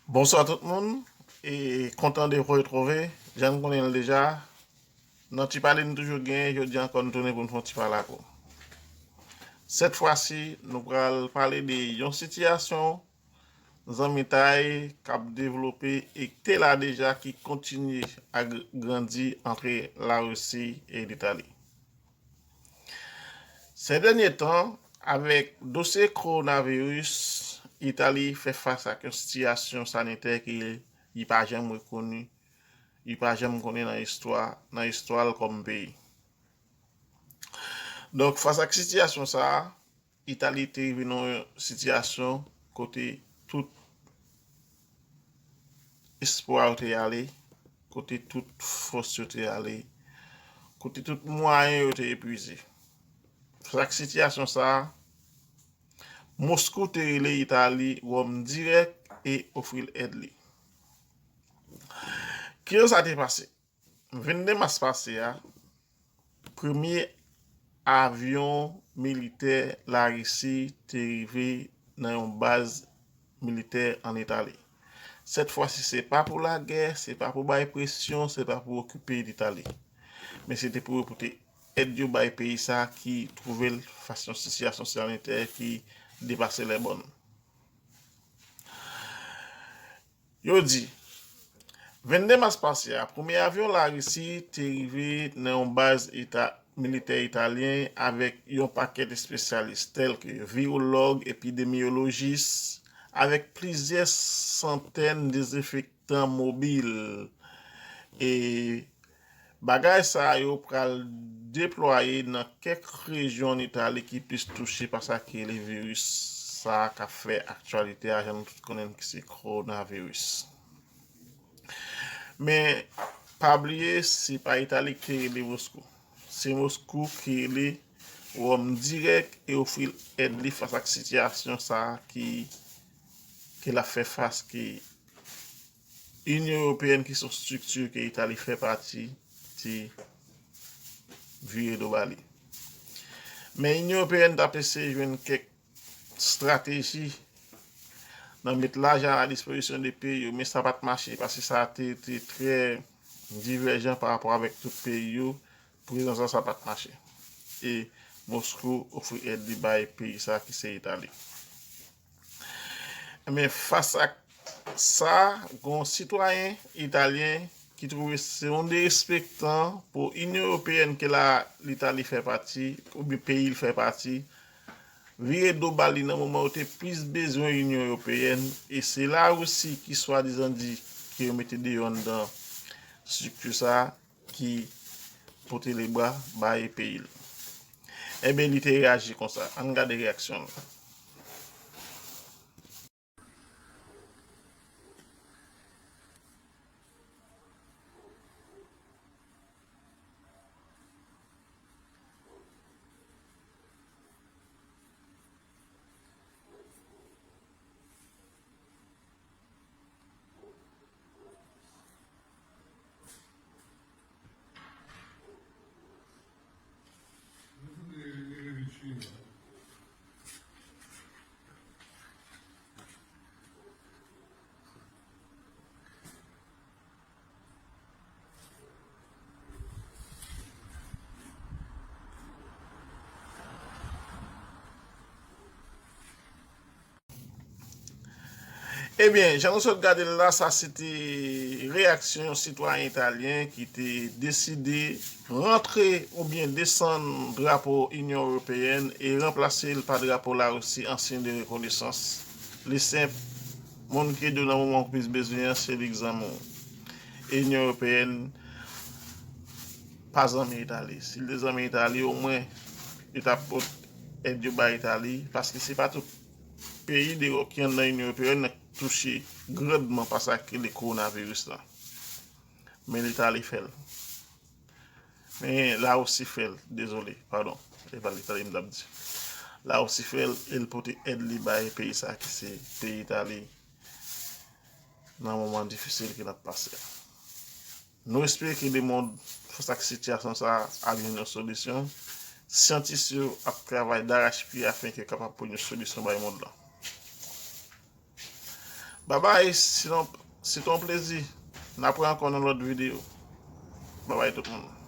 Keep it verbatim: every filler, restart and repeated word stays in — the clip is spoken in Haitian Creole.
Bonswa tout moun, e kontan de retwouve, jan n konnen l deja, nan ti pale n toujou gen, jodi ankò n tounen pou n fè yon ti pale ak ou. Sèt fwa si, nou pral pale de yon sitiyasyon zanmitay k ap devlope e k te la deja, ki kontinye ak grandi antre Larisi e Litali. Sè dènye tan, avèk dosye kowonaviris, Itali fè fas ak yon sitiyasyon sanitè ke li pa janm rekoni, li pa janm konnen nan istwa, nan istwa l kòm peyi. Donk, fas ak sitiyasyon sa a, Itali te rive nan yon sitiyasyon kote tout espwa yo te ale, kote tout fòs yo te ale, kote tout mwayen yo te epwize. Fas ak sitiyasyon sa a, Moskou te rele Itali wòm dirèk e ofri l èd li. Kijan sa te pase? Vennde mas pase a, premye avyon militè Larisi te rive nan yon baz militè ann Itali. Sèt fwa si, se pa pou lagè, se pa pou bay presyon, se pa pou okipe Litali. Men se te pou yo pote èd yo bay peyi sa a ki twouve l fas yon sitiyasyon sanitè ki depase lèbòn. Yo di, vennde mas pase a, premye avyon Larisi te rive nan yon baz eta, militè italyen avèk yon pakèt espesyalis, tèlke virològ, epidemyolojis, avèk plizyè santèn dezenfektan mobil. E bagay sa yo pral deplwaye nan kèk rejyon ann Itali ki plis touche pa sa ki rele viris sa a k ap fè aktyalite a, jan nou tout konnen l, ki se kowonaviris. Men, pa bliye, se pa Itali ki te rele Moskou. Se Moskou ki rele Wòm dirèk e ofri l èd li fas ak sitiyasyon sa a ki, ke l ap fè fas, ke Inyon Ewopeyèn, ki se yon estrikti ke Itali fè pati, te vire do ba li. Men Inyon Ewopeyèn t ap eseye jwenn kèk estrateji nan met lajan a dispozisyon de peyi yo, men sa pa t mache, paske sa te, te trè divèjan pa rapò avèk tout peyi yo. Prezan sa, sa pa t mache. E Moskou ofri èd li bay peyi sa ki se Itali. Men fas ak sa, gen yon sitwayen italyen ki twouve se yon derespektan pou Inyon Ewopeyèn ke la, Litali fè pati, oubyen peyi l fè pati, vire do ba li nan moman yo te plis bezwen Inyon Ewopeyèn, e se Larisi ki swadizan di ke yo mete deyò anndan estrikti sa a, ki pote lebra bay peyi l. Ebyen, li te reyaji konsa. Ann gade reyaksyon l. Ebyen, jan nou sot gade l la, sa se te reyaksyon yon sitwayen italyen ki te deside rantre oubyen desann drapo Inyon Ewopeyèn e ranplase l pa drapo Larisi, ansyen de rekonesans. Li senp, moun ki ede w nan moman w plis bezwen an, se li k zanmi w. Inyon Ewopeyèn pa zanmi Itali. Si l te zanmi Itali, omwen, li t ap pot èd yo bay Itali, paske se pa tout peyi dewò ki anndan Inyon Ewopeyèn nan k touche grandman pa sa ki rele kowonaviris la. Men Litali fè l. Men Larisi fè l, dezole, padon. E pa Litali m t ap di. Larisi fè l, e l pote èd li bay peyi sa ki se peyi Itali nan moman difisil ke n ap pase a. Nou espere ke lemonn, fas ak sitiyasyon sa a, ap jwenn yon solisyon. Syantis yo ap travay darachpye afenke yo kapab pran yon solisyon bay mond lan. Babay, se te yon plezi. N ap wè ankò nan lòt videyo. Babay tout moun.